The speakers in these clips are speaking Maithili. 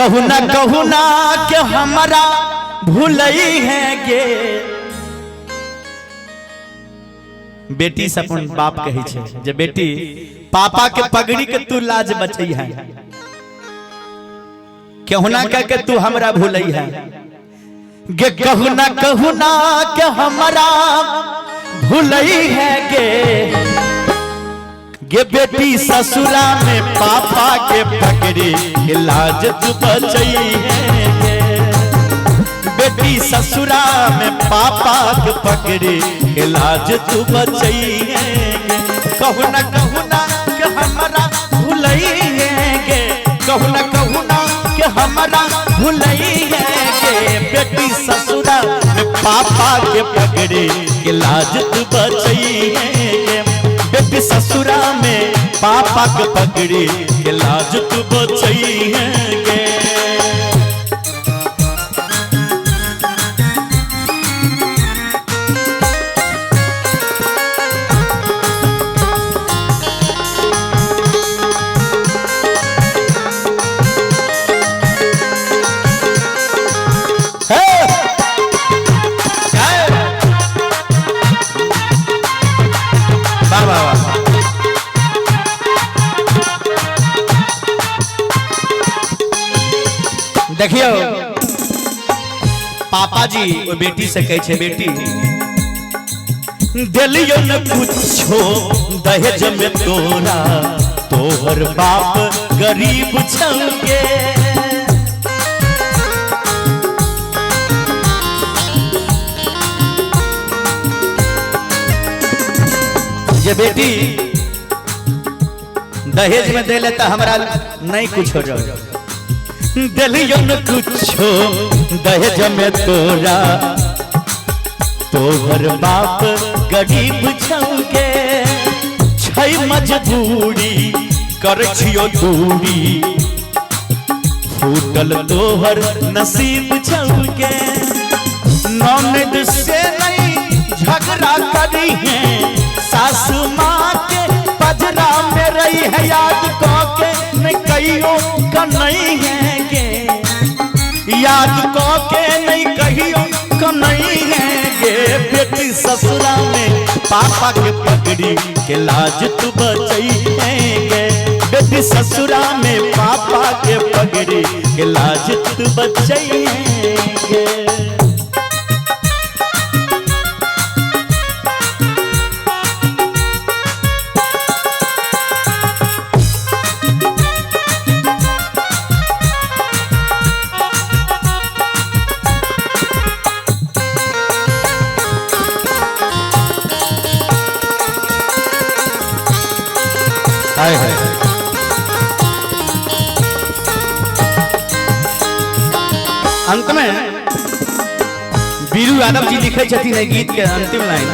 कहू ना के हमरा भूलई है गे। बेटी से अपन बाप कहै छै जे बेटी पापा के पगड़ी के तू लाज बचई है, केहू ना कह के तू हमरा भूलई है गे। कहू ना के हमरा भूलई है गे। गे बेटी ससुरा में पापा के पगड़ी के लाज तू बचई है गे। बेटी ससुरा में पापा के पगड़ी के लाज तू बचई है गे। कहू ना के हमरा भूलई है गे। कहू ना के हमरा भूलई है गे। बेटी ससुरा में पापा के पगड़ी के लाज तू बचई है गे। बेटी ससुरा में पापा के पगड़ी के लाज तू बचई है गे। देखियो पापा जी ओ बेटी से कहे छे, बेटी दिलियो न कुछो दहेज में तोरा, तोहर बाप गरीब छौगे। जे बेटी दहेज में देले तो हमरा नहीं कुछ हो जाओ। दिलियो न कुछो दहेज में तोरा, तोहर बाप गरीब छौगे। छै मजबूरी कर छियो दूरी, फूटल तोहर नसीब छौगे। ननद से नहीं झगड़ा करी है, सासू माँ के पजरा में रही है। याद कह के नहीं कहियो का नहीं है गे। याद कह के नहीं कहियो का नहीं है गे। बेटी ससुरा में पापा के पगड़ी के लाज तू बचई है गे। बेटी ससुरा में पापा के पगड़ी के लाज तू बचई है गे। अंत में बीरू यादव जी लिखे छथिन गीत के अंतिम लाइन,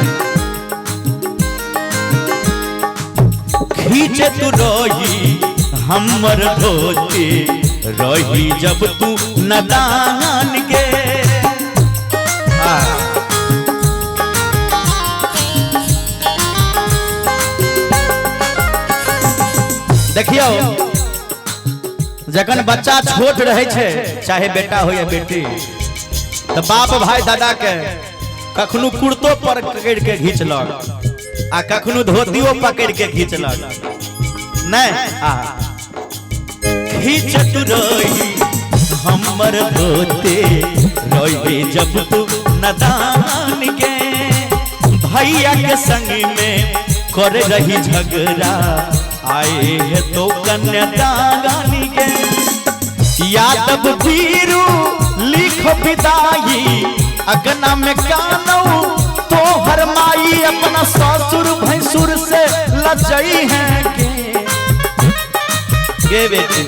खींचे तू रही हमर धोती, रही जब तू नदान के। देखियो जखन बच्चा छोट रहे छे, चाहे बेटा हो या बेटी, तो बाप भाई दादा के कखनो कुर्तो पर पकड़ के घींचलक आ कखनो धोतियो पकड़ के घींचलक। नहीं आ खींचत रही हमर धोती, रही जब तू नदान के। भैया के संग में कर रही झगड़ा, आए है तो कन्यादान के। यादव वीरू लिख विदाई, अगना में कानू तो हर माई। अपना ससुर भैंसुर से लजई है गे बेटी।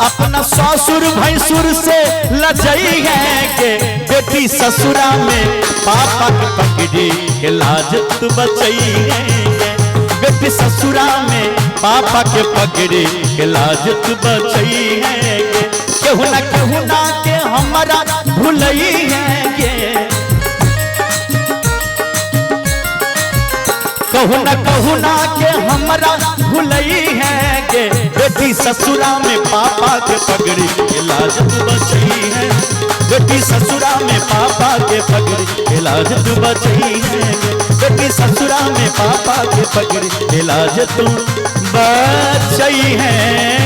अपना ससुर भैंसुर से लजई है के। बेटी ससुरा में पापा के पगड़ी के लाज तू बचई है गे। बेटी ससुरा में पापा के पगड़ी के लाज तू बचई है गे। केहू ना के हमरा भूलई है गे। कहू ना के हमरा भूलई है गे। बेटी ससुरा में पापा के पगड़ी के लाज तू बचई है। बेटी ससुरा में पापा के पगड़ी के लाज तू बचई है। बेटी ससुरा में पापा के पगड़ी के लाज तू बचई है।